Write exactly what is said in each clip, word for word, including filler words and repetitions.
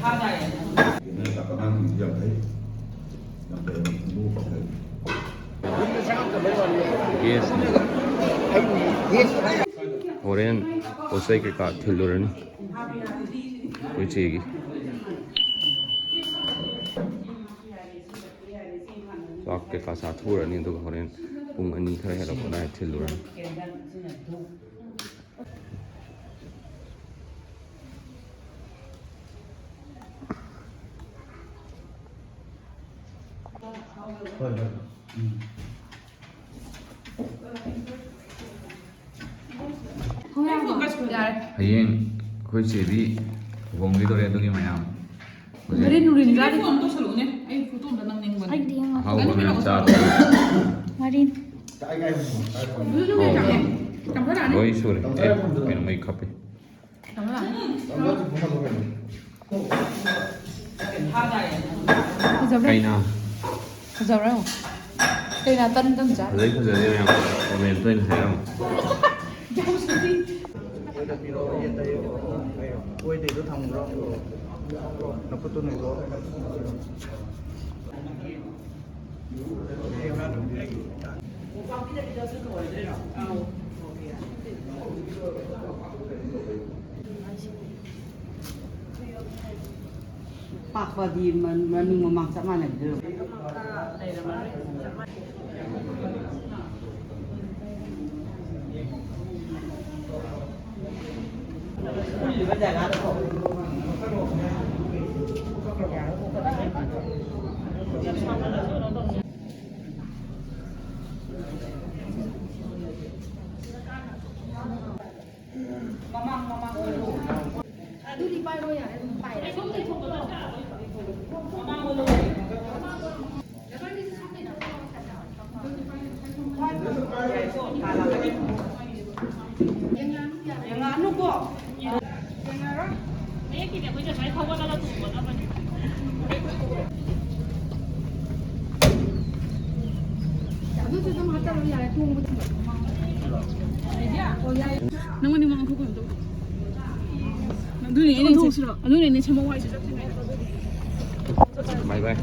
ꯑꯉꯥꯡꯁꯤꯡꯁꯤ ꯌꯥꯝ ꯐꯩ, ꯌꯥꯝ ꯐꯩ, ꯃꯕꯨꯛ ꯐꯩ꯫ ꯒꯦꯁꯅꯦ꯫ ꯍꯣꯔꯦꯟ ꯄꯣꯠ ꯆꯩ ꯀꯩꯀꯥ ꯊꯤꯜꯂꯨꯔꯅꯤ ꯑꯩꯈꯣꯏ ꯆꯦꯒꯤ꯫ ꯆꯥꯛ ꯀꯩꯀꯥ ꯆꯥꯊꯣꯛꯎꯔꯅꯤ, ꯑꯗꯨꯒ ꯍꯣꯔꯦꯟ ꯄꯨꯡ ꯑꯅꯤ ꯈꯔ ꯍꯦꯜꯂꯛꯄ ꯑꯗꯨꯋꯥꯏꯗ ꯊꯤꯜꯂꯨꯔꯅꯤ꯫ ꯍꯣꯏ, ꯍꯣꯏ꯫ ꯎꯝ꯫ ꯌꯥꯔꯦ꯫ ꯍꯌꯦꯡ ꯑꯩꯈꯣꯏ ꯆꯦꯗꯤ ꯂꯨꯍꯣꯡꯈꯤꯗꯣꯔꯦ, ꯑꯗꯨꯒꯤ ꯃꯌꯥꯝ ꯍꯧꯖꯤꯛ ꯅꯨꯡꯗꯤꯟ ꯅꯨꯡꯗꯤꯟ ꯆꯥꯔꯤ꯫ ꯐꯣꯟ ꯇꯧꯁꯜꯂꯛꯎꯅꯦ, ꯑꯩ ꯐꯣꯇꯣ ꯑꯝꯇ ꯅꯝꯅꯤꯡꯕꯅꯦ꯫ ꯑꯩꯗꯤ ꯌꯦꯡꯉꯣ꯫ ꯑꯍꯥꯎꯕ ꯃꯌꯥꯝ ꯆꯥꯕ꯫ ꯃꯔꯤꯟ꯫ ꯑꯗꯨꯁꯨ ꯅꯨꯡꯗꯤꯟ ꯆꯥꯔꯦ꯫ ꯆꯝꯐꯨꯠ ꯂꯥꯛꯑꯅꯤ꯫ ꯂꯣꯏ ꯁꯨꯔꯦ꯫ ꯑꯦ, ꯀꯩꯅꯣ ꯃꯩ ꯈꯞꯄꯤ꯫ ꯐꯖꯕ꯭ꯔꯥ? ꯀꯩꯅꯣ? ꯐꯖꯕ꯭ꯔꯥ ꯌꯦꯡꯉꯣ꯫ ꯀꯩꯅꯣ ꯇꯟ ꯇꯟ ꯆꯥ? ꯐꯖꯩ ꯐꯖꯗꯦ ꯃꯌꯥꯝ comment ꯑꯣꯏꯅ ꯍꯥꯏꯔꯝꯃꯣ꯫ ꯑꯣꯏꯗꯩꯗꯣ ꯊꯝꯈ꯭ꯔꯣ꯫ ꯅꯈꯨꯠꯇꯨ ꯅꯩꯊꯣꯛꯑꯣ꯫ ꯄꯥꯛꯄꯗꯤ ꯃꯅꯤꯡ ꯃꯃꯥꯡ ꯆꯞ ꯃꯥꯟꯅꯩꯗꯣ꯫ ꯃꯃꯥꯡ, ꯃꯃꯥꯡ ꯑꯣꯏꯔꯣ꯫ ꯑꯗꯨꯗꯤ ꯄꯥꯏꯔꯣ ꯌꯥꯔꯦ, ꯑꯗꯨꯝ ꯄꯥꯏꯔꯦ꯫ ꯃꯃꯥꯡ ꯑꯣꯏꯔꯣ꯫ ꯌꯦꯡꯉꯛꯑꯅꯨꯀꯣ꯫ ꯃꯌꯦꯛꯀꯤꯗꯤ ꯑꯩꯈꯣꯏꯁꯦ ꯁꯨꯃꯥꯏꯅ ꯊꯧꯒꯠꯂꯒ ꯇꯣꯡꯒꯗꯕꯅꯦ꯫ ꯑꯗꯨꯁꯨ ꯑꯗꯨꯝ ꯍꯥꯞꯆꯜꯂꯣ ꯌꯥꯔꯦ, ꯇꯣꯡꯕꯗꯤ꯫ ꯅꯪꯉꯣꯟꯗ ꯃꯃꯥꯡ ꯊꯣꯛꯄ ꯑꯗꯨꯝ ꯇꯧ꯫ ꯑꯗꯨꯅꯦ ꯑꯩꯅ ꯍꯧꯗꯣꯛꯁꯤꯔꯣ? ꯑꯗꯨꯅꯦ ꯑꯩꯅ ꯁꯦꯝꯃꯛꯑꯣ ꯍꯥꯏꯁꯦ ꯆꯠꯇ꯭ꯔꯤꯉꯩꯗ꯫ ꯕꯥꯏ ꯕꯥꯏ꯫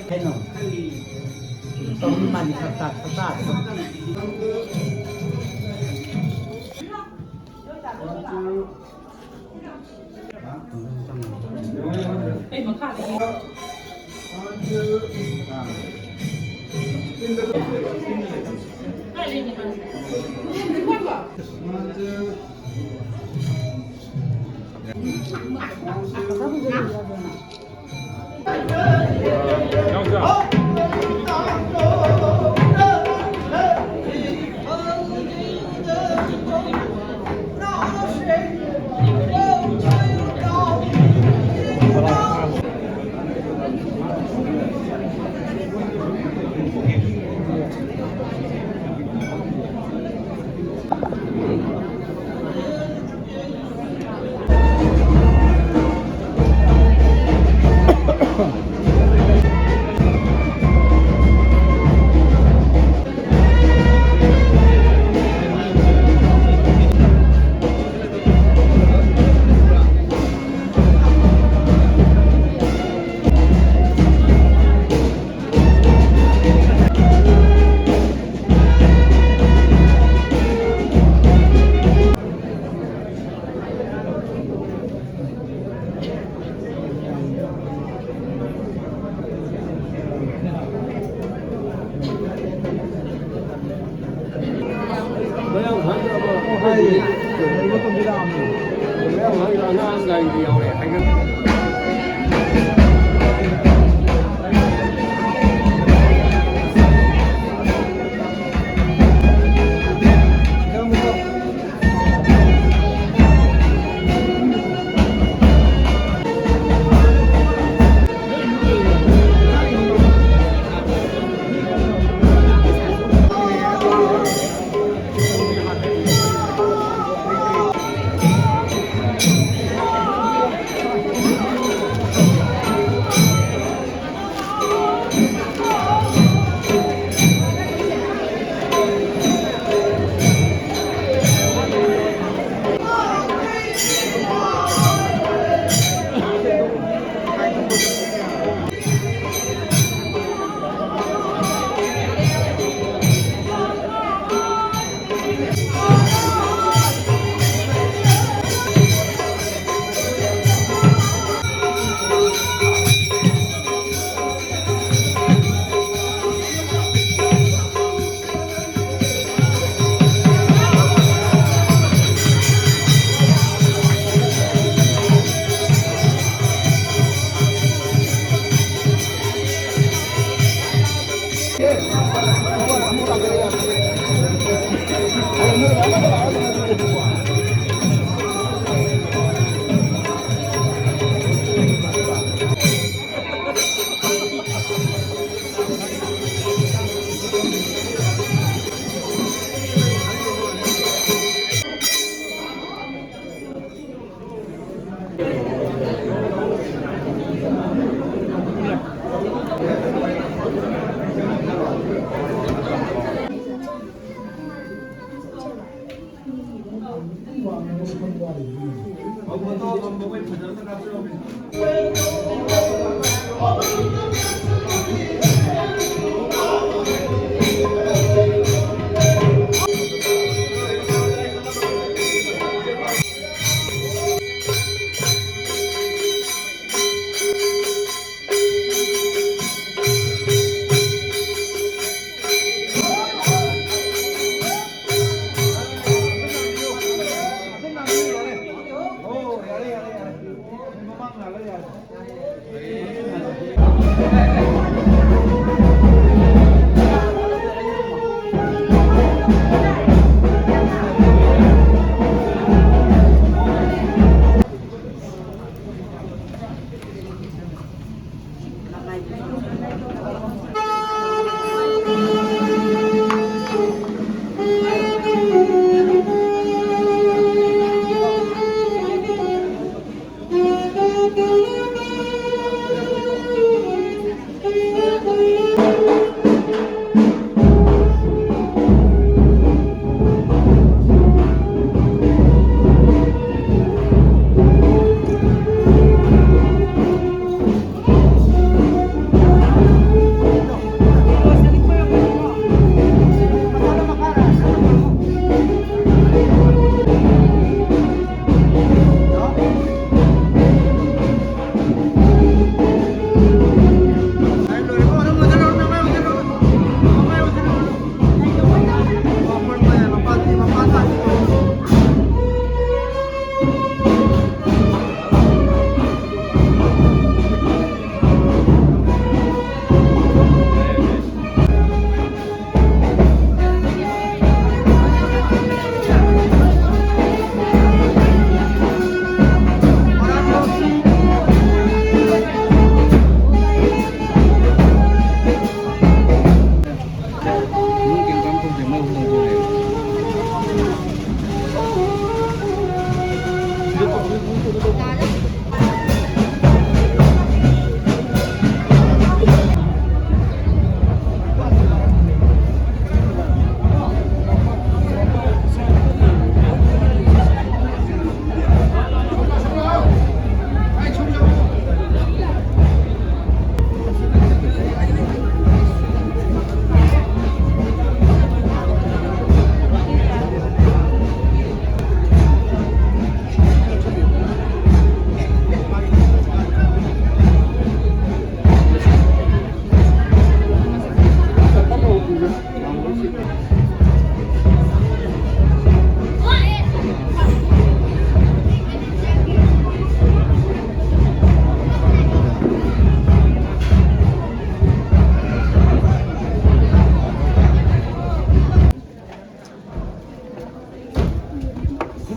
ꯀꯩꯅꯣ? ꯇꯧꯅꯤ ꯃꯥꯅꯤ ꯁꯛꯇꯥ, ꯁꯛꯇꯥ꯫ ꯑꯩ ꯃꯈꯥꯗꯒꯤ꯫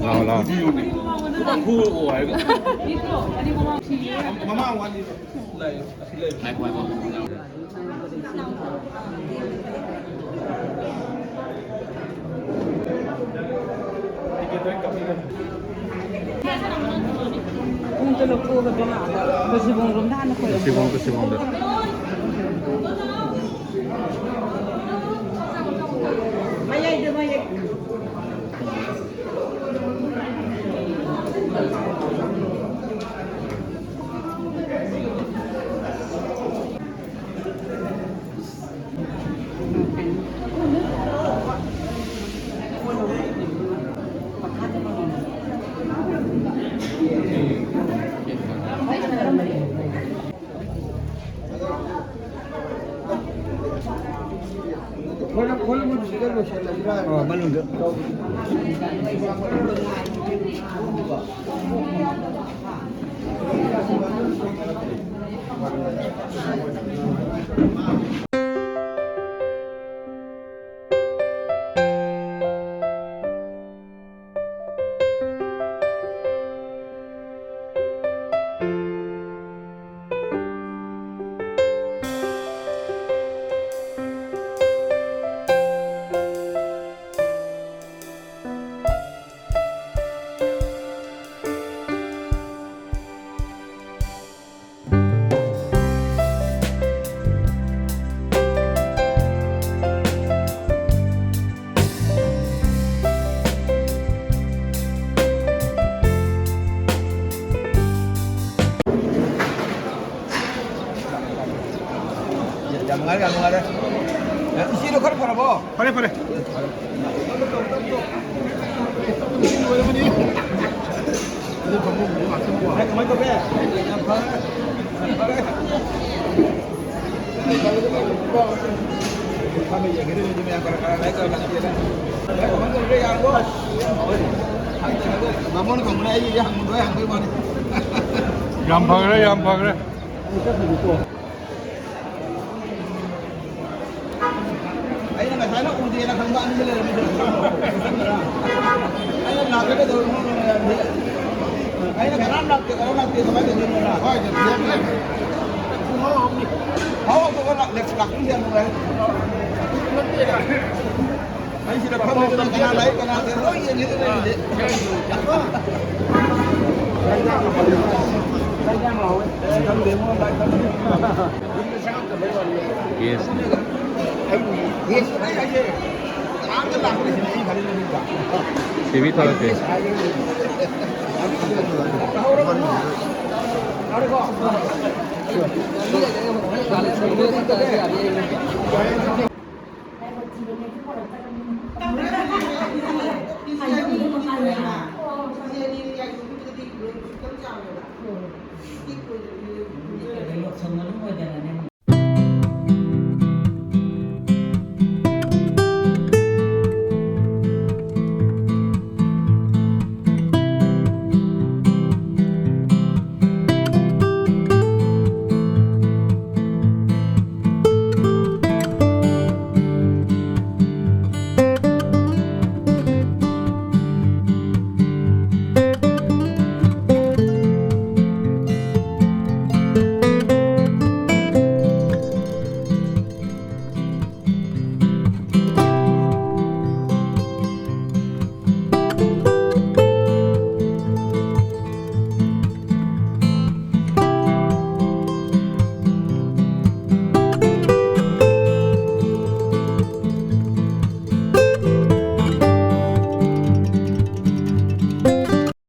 ꯂꯥꯛꯑꯣ, ꯂꯥꯛꯑꯣ꯫ ꯃꯃꯥ ꯋꯥꯠꯂꯤ꯫ ꯂꯩ, ꯑꯁꯤ ꯂꯩ꯫ ꯉꯥꯏꯈꯣ, ꯉꯥꯏꯈꯣ꯫ ꯈꯣꯡꯎꯞꯇꯣ ꯂꯧꯊꯣꯛꯑꯒ ꯕꯦꯝꯃ ꯑꯥꯗ ꯇꯨꯁꯤꯕꯣꯡꯔꯣꯝꯗ ꯍꯥꯟꯅ ꯈꯣꯏꯔꯝꯃꯣ꯫ ꯇꯨꯁꯤꯕꯣꯡ, ꯇꯨꯁꯤꯕꯣꯡꯗ꯫ ꯃꯌꯥꯏꯗ, ꯃꯌꯥꯏ꯫ ꯑꯣ, ꯃꯅꯨꯡꯗ꯫ ꯌꯥꯝ ꯅꯨꯡꯉꯥꯏꯔꯦ, ꯌꯥꯝ ꯅꯨꯡꯉꯥꯏꯔꯦ꯫ ꯏꯆꯦꯗꯣ ꯈꯔ ꯐꯔꯕꯣ? ꯐꯔꯦ, ꯐꯔꯦ꯫ ꯀꯃꯥꯏ, ꯀꯃꯥꯏ ꯇꯧꯒꯦ? ꯌꯥꯝ ꯐꯔꯦ꯫ ꯌꯥꯝ ꯐꯔꯦ꯫ ꯕꯥꯃꯣꯟ ꯀꯧꯕꯅꯦ, ꯑꯩꯒꯤꯗꯤ ꯍꯪꯕꯗꯣ ꯍꯪꯕꯩ ꯋꯥꯅꯤ꯫ ꯌꯥꯝ ꯐꯈ꯭ꯔꯦ, ꯌꯥꯝ ꯐꯈ꯭ꯔꯦ꯫ ꯑꯩꯅ ꯉꯁꯥꯏꯅ ꯎꯗꯦꯅ ꯈꯟꯕ ꯑꯅꯤꯁꯦ ꯂꯩꯔꯝꯃꯤꯁꯦ꯫ ꯑꯩꯅ ꯂꯥꯛ ꯑꯩꯅ ꯀꯅꯥꯝ ꯂꯥꯛꯇꯦ, ꯀꯅꯥꯝ ꯂꯥꯛꯇꯦ, ꯀꯃꯥꯏꯅ ꯇꯧꯗꯣꯏꯅꯣ? ꯍꯣꯏ, ꯍꯥꯎ, ꯑꯗꯨꯒ ꯂꯥꯛ-, ꯂꯥꯛꯇꯣꯏꯁꯦ ꯌꯥꯝ ꯅꯨꯡꯉꯥꯏ꯫ ꯑꯩ ꯁꯤꯗ ꯐꯝꯃꯤꯗꯅ ꯀꯅꯥ ꯂꯥꯛꯏ, ꯀꯅꯥ ꯂꯥꯛꯏ, ꯂꯣꯏ ꯌꯦꯡꯉꯤꯗꯅ ꯑꯩꯗꯤ꯫ ꯌꯦꯁ꯫ ꯁꯤꯕꯤ ꯊꯣꯛꯂꯛꯀꯦ꯫